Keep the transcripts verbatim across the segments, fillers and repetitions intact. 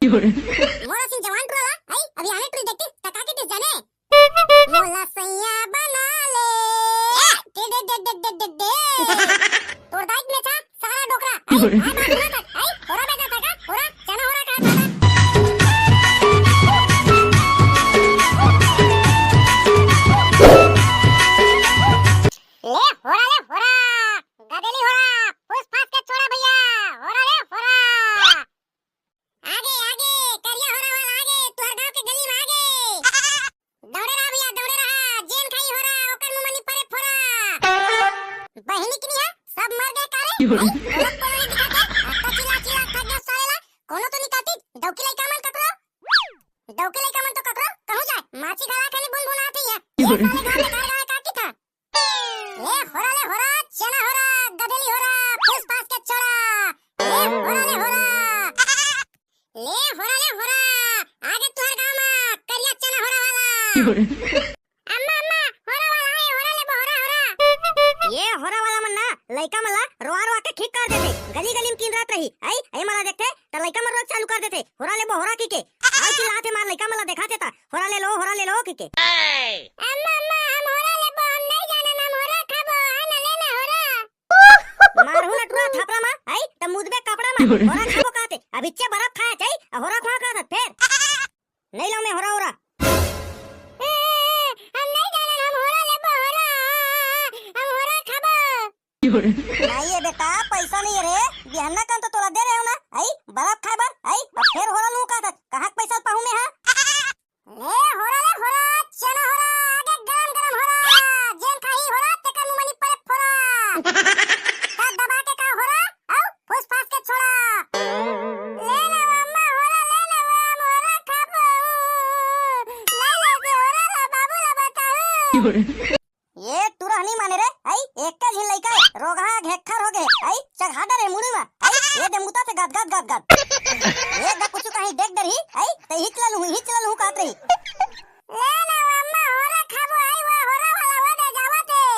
मोर असन जवान टुरा ला, आई, अभी आने टुरी देखती, त का कहितिस जाने? मोला सैया बना ले। ए, दे, दे, दे। तोर दाई के मेछा, सारा डोकरा। आई, आई, बात सुना तक। आई, होरा बेचा था का? होरा, चना होरा कहा था। ले, होरा ले, होरा। गदेली होरा, फूस फास के छोड़ा भैया। होरा ले, होरा। आगे, आगे, करिया होरा वाला आगे, तुहर गांव के गली में आगे। दौड़े रहा भैया, दौड़े रहा, जेन खाई होरा, ओकर मुंह मनी परे फोरा। बहिनी किनी है, सब मर गए का रे? हैं? ओला कोनो नहीं दिखा के, अब तो चिल्ला चिल्ला थक गया साले ला, कोनो तो निकलती, डौकी लइका मन ककरो। डौकी लइका मन तो ककरो, कहूं जाए, माची घला खाली बुन बुन आती है, ये साले गांव में घर गाय काटी था। ले होरा, ले होरा, चना होरा, गदेली होरा, फूस फास के छोरा। ले होरा, ले होरा। ले होरा, ले होरा। आगे तुहर गांव मा करिया चना होरा वाला। अम्मा, अम्मा, होरा वाला है, होरा ले बो, होरा, होरा। ये होरा वाला मन ना, लइका मन ला रोआ रोआ के ठीक कर देथे। गली गली में किंदरात रही। आई, आई मला देखथे, त लइका मन रोज चालू कर देथे। होरा ले बो, होरा की के। आज चिल्लात हे मार लइका मन ला देखाथे त, होरा ले लो, होरा ले लो, कहिके। अम्मा, अम्मा, हम होरा लेबो, हम नहीं जानन, हम होरा खाबो, आ ना लेना होरा। मारहू ना टुरा थापड़ा मा, आई, त मुदबे कपड़ा मा, होरा खाबो कहथे, अब इच्चे बर्फ खाए चाहिए, आ होरा खाओ कहत, फेर। नहीं लो मैं होरा, होरा। ए, ए, ए, हम नहीं जानन, हम होरा लेबो, होरा, हम होरा खाबो। नहीं ये बेटा, पैसा नहीं है रे, बिहन्ना कन तो तोला दे रहे हो ना, आई, बर्फ खाए बर, आई, अब फेर होरा लू का था, कहाँ के पैसा पाहूं मैं, हाँ? ले होरा, ले होरा, चना होरा, आगे गरम गरम होरा, जेन खाही होरा, तेकर मुंह मनी परे फोरा। का दबा के का होरा, आउ, फूस फास के छोरा। ले ना अम्मा होरा, ले ना हम होरा खाबो। ले ले दे होरा ला बाबू ला बताऊ। ये टुरा नहीं माने रे, आई, एक झिन लइका हे, रोगहा घेक्खर हो गे, आई, चघा डरे मुड़ी मा, आई, ये दे मुता से गद गद गद गद। ये दा कुछ कहीं देख डरही, आई, ते हिच ललहू, हिच ललहू कहत रही। ले ना अम्मा, होरा खाबो, आई, वो होरा वाला वो दे जावत हे।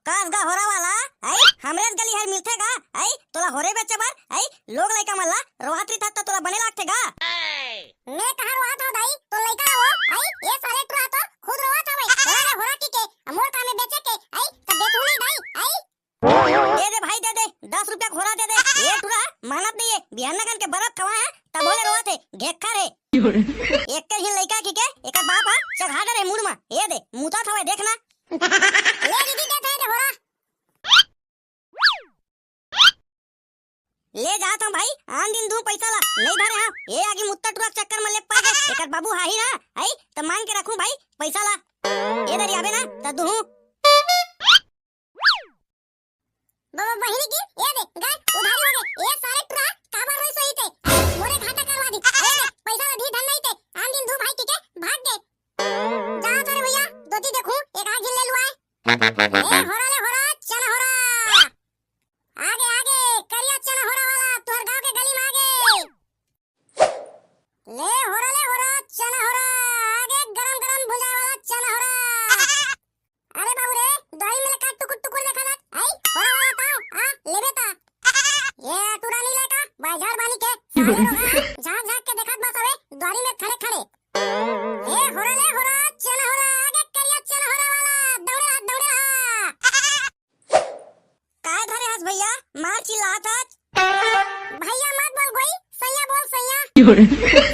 कास गा होरा वाला, आई, हमरेच गली हर मिलथे गा, आई, तोला होरे बेचे बर, आई, लोग लइका मन ला रोहात रिथस त तोला बने लागथे गा। मैं कहाँ रोहात हव दाई, तो लइका वो, आई, ये साले टुरा तो खुद रोहात हवय, होरा रे होरा की के, अमोर का में बेचे के, आई, त बेचू नहीं दाई, आई। दे दे भाई, दे दे, दस रुपया के होरा दे दे। ये टुरा मानत नहीं है, बिहान लगन के बर्फ खवा है, तब होले रोहात हे, घेक्खर हे। एक के ही लइका की के, एकर बाप हा, चघा डरे मुड़ मा, ये दे, मुता थवय, देखना। ले दीदी, दे दे, दे होरा। ले जात हूँ भाई, आन दिन दू पैसा ला, नहीं धरे हाँ। ये आगे मुत्ता टुरा चक्कर में ले पड़ गए। एकर बाबू हाही ना, आई, त मांग के रखूं भाई, पैसा ला। ये दरी आबे ना, त दूहूं। बाबा बहिनी की, ये दे, गाय उधारी हो गए। ये साले टुरा, काबर रोई सोई ते? आई, मोरे घाटा करवा दी। ये दे, पैसा ला दी धन नहीं ते। आन दिन दू भाई की के, भाग गए। जा तो रे भैया, दोती देखूं, एक आग ले लुआए। ए, होरा ले होरा, चना होरा। आगे, आगे, करिया चना होरा वाला, तोहर गांव के गली में आगे। ले होरा, ले होरा, चना होरा, आगे गरम गरम भुजाए वाला चना होरा। अरे बाबू रे, दोहरी में ले का टुकुर टुकुर देखा ना? आई, होरा वाला ताओ, आ, लेबे ता। ये टुरा नहीं लेका, बाजार बानी के, सारे रोगा, झांक झांक के देखत बस अबे, दोहरी में खड़े खड़े। ए, होरा ले होरा, चना होरा, आगे करिया चना होरा वाला, दौड़े रहा, दौड़े रहा। काय धरे हस भैया, मार चिल्लात हस? भैया मत बोल गोई, सैया बोल सैया।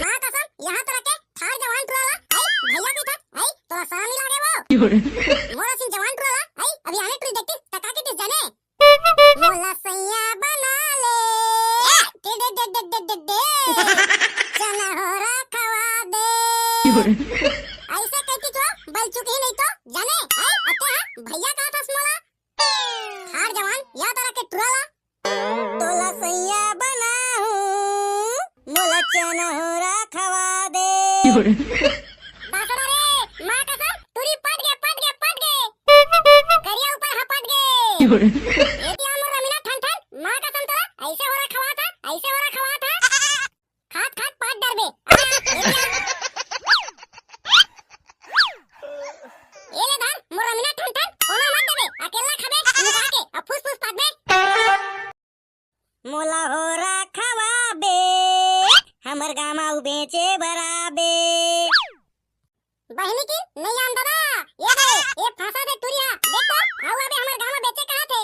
माँ कसम, यहाँ तरह के थार जवान टुरा ला, आई, भैया की था, आई, तोला शरम नहीं लागे वो? मोर असन जवान टुरा ला, आई, अभी आने टुरी देखती, त का कहितिस जाने? मोला सैया बना ले। ए, दे, दे, दे। चना होरा खवा दे। ऐसे कहती तो बल चुकी नहीं तो जाने। ए, अते हाँ, भैया कहा था मोला। हार जवान, या तरह के टुरा ला। तोला सैया बनाहूं, मोला चना होरा खवा दे। बासड़ा रे, माँ कसम, टुरी पट गे, पट गे, पट गे। करिया ऊपर हपट गे। ए दिया मोर रमीना ठन ठन, माँ कसम तोला, ऐसे होरा खवा था, ऐसे होरा खवा था। खात खात पाट डरबे। आ, ए दिया। ए ले धर, मोर रमीना ठन ठन, कोनो मत देबे, अकेला खाबे, लुका के, अब फुस फुस पाटबे। मोला होरा खवाबे, तू बेचे बराबे। बहिनी की नहीं आन दादा, ये दे, ये फंसा दे टुरी हा। देख तो, आऊ अबे हमर गांव में बेचे कहा थे।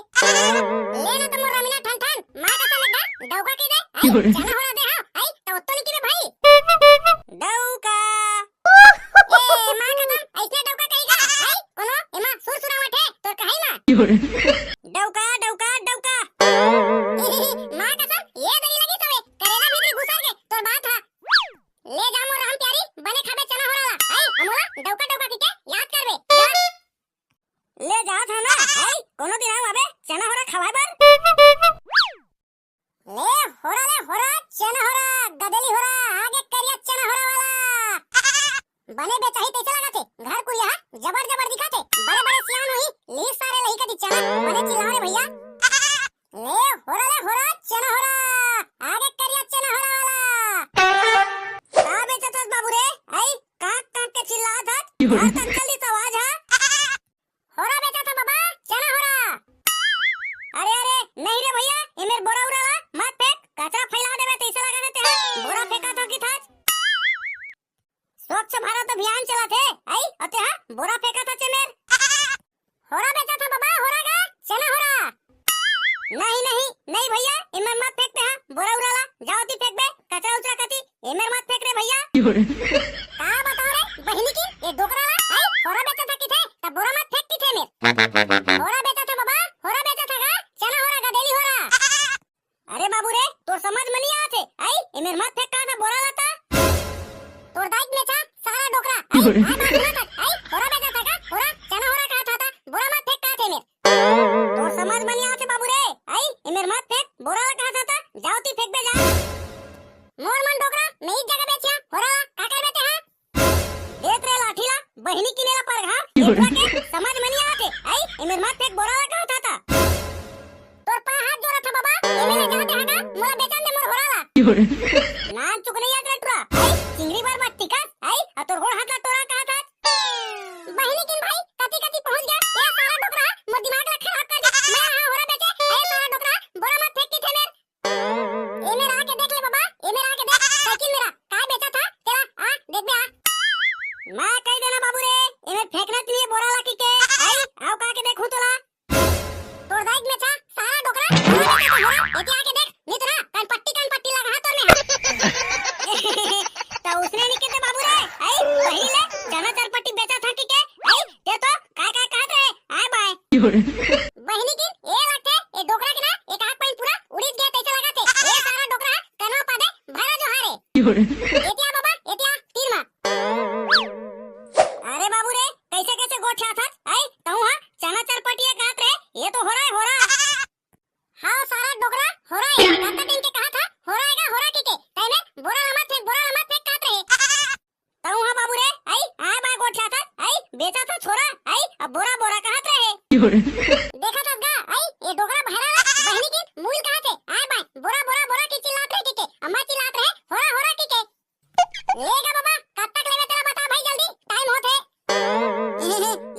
ले ना तो मोर रमीना ठन ठन, माँ कसम एकदम डौका की दे। आई, चना होरा दे हा, आई, तो उत्तो नहीं की बे भाई। डौका। ए, माँ कसम, ऐसे डौका कही का? आई, कोनो, एमा सुर सुरावट है, तोर कहाई माँ। डौका, डौका, डौका। माँ कसम, ये दरी लगी सवे, करेला भीतरी घुसा के, तोर बात हा। ले जा मोर रहम प्यारी, बने खाबे चना होरा ला। आई, अमोला डौका डौका किके याद करबे। जा। ले जा था ना, आई, कोनो दिन आऊ अबे चना होरा खवाए बर। ले होरा, ले होरा, चना होरा, गदेली होरा, आगे करिया चना होरा वाला। बने बेचाही तैसे लगा थे, घर कुरिया हा, जबर जबर दिखा थे, बड़े बड़े सियान होही, ली सारे लही कदी चना, बने चिल्लाओ रे भैया। ले होरा, ले होरा, चना होरा, आगे करिया चना होरा वाला। का बेचत हस बाबू रे? आई, कांक कांक के चिल्लात हस, घर तक चल दी तो आवाज हा। होरा बेचत हा बाबा, चना होरा। अरे, अरे, नहीं रे भैया, ए मेर बोरा उरा ला मत फेंक, कचरा फैला देबे, तैसे लगा देते हैं, बोरा फेंका था कि था। स्वच्छ भारत अभियान चलत हे, आई, अते हा, बोरा फेंका था चेमेर। होरा बेचत हा बाबा, होरा गा, चना होरा। नहीं, नहीं, नहीं भैया, एमेर मत फेंकते हा, बोरा उरा ला, जाओ ती फेंकबे, कचरा उचरा कती, एमेर मत फेंक रे भैया। का बताओ रे, बहिनी की, ये डोकरा ला, आई, होरा बेचत हा किथे, त बोरा मत फेंक किथे मेर। होरा बेचत हा बाबा, होरा बेचत हा गा, चना होरा गा, गदेली होरा। अरे बाबू रे, तोर समझ में नहीं आत हे, आई, एमेर मत फेंक कहा था बोरा ला ता। तोर दाई के मेछा, सारा डोकरा, आई, आई बात सुना था, आई, होरा बेचत हा का, होरा, चना होरा कहा था ता, बोरा मत फेंक कहा थे मेर। तोर समझ में नहीं आत हे बाबू रे, आई, एमेर मत फेंक, बोरा ला कहा था ता, जाओ ती फेंकबे जा। मोर मन डोकरा, मैं एक जगह बेचिया, होरा ला, का कर बेचे हा? देत रे लाठी ला, बहिनी किने ला परघा, एटुरा के समझ में नहीं आत हे, आई, एमेर मत फेंक बोरा ला कहा था ता। तोर पाँव हाथ जोड़त हा बाबा, एमेर ले जाते हा का, मोला बेचन दे मोर होरा ला। नान चुक नहीं आत रे टुरा, आई, चिंगरी बर मत टिकस, आई, आ तोर गोड़ हाथ ला टोरा कहा था। बहिनी किन भाई, कती कती पहुंच गया, ये सारा डोकरा, मोर दिमाग ला खराब कर दे, मैं हा होरा बेचे, ए सारा डोकरा, बोरा मत फेंक किथे मेर। ए मेर आके देख ले बाबा, ए मेर आके देख, साइकिल मेरा, काय बेचा था तेरा, आ, देख बे आ। मैं कह देना बाबू रे, ए मेर फेंकना तिनिए बोरा ला किके, आई, आओ का के देखूं तोला। तोर दाई के मेछा, सारा डोकरा, बोरा बेचा था बोरा, एती आके देख, नितना, कान पट्टी, कान पट्टी लगा हाथ तोर में। तो उसने नहीं कहते बाबू रे, आई, पहली ले, चना चरपट्टी बेचा था किके, आई, ते तो, काय, काय कहत रहे, आय बाय। बहिनी की, ए लगथे, ए डोकरा के ना, एक आँख पाइन पूरा उड़ीस गया तैसे लगा थे। ए सारा डोकरा, कनवा पादे, भरा जो हारे। एतिया बाबा, एतिया, तीर मा। अरे बाबू रे, कैसे, कैसे गोठियाथस? आई, तहूँ हा, चना चरपटिया कहत रहे, ये तो होरा है, होरा। हाँ, सारा डोकरा, होरा है, कत्ता दिन के कहा था, होरा आएगा, होरा की के, तैने, बोरा लमत फेंक, बोरा लमत फेंक कहत रहे। तहूँ हा बाबू रे, आई, आय बाय गोठियाथस, आई, बेचा था छोरा, आई, अब बोरा बोरा कहत रहे। देखा था गा, आई, ये डोकरा भैरा ला, बहिनी की मुइल कहा थे, आय बाय, बोरा बोरा बोरा की चिल्लात रहे की के, अम्मा चिल्लात रहे, होरा होरा की के। ले गा बाबा, कब तक लेवे तेरा बता भाई जल्दी, टाइम होत हे।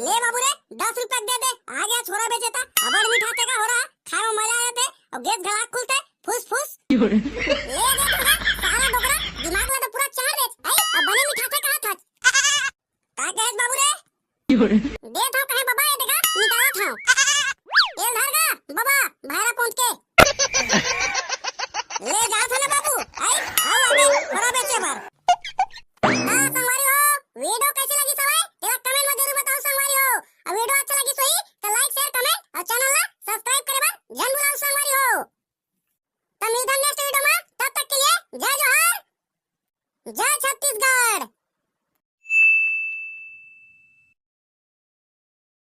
ले बाबू रे, दस रुपया दे दे, आ गया छोरा बेचे था, अबड़ मीठा थे का होरा, खाए में मजा आया थे, और गैस घड़ा खुलते, फुस फुस। ले दे तू ना, सारा डोकरा, दिमाग ला तो पूरा चार दे। आई, अब बने मिठाथे कहा था। का कहे बाबू रे? दे था कहे बाबा, ये देखा, निकाला था। ये धर गा, बाबा, भाईरा पहुंच के। ले जा था ना बाबू, आई, आओ आगे, बड़ा बेचे बार। हाँ, संगवारी हो, वीडियो कैसे लगी सवाई? तेरा कमेंट में जरूर बताओ संगवारी हो। और वीडियो अच्छा लगी सोई, तो लाइक, शेयर, कमेंट और चैनल ला सब्सक्राइब करे बर जन बुलाओ संगवारी हो। तो मिलता नेक्स्ट वीडियो में, तब तक के लिए जय जोहार, जय छत्तीसगढ़।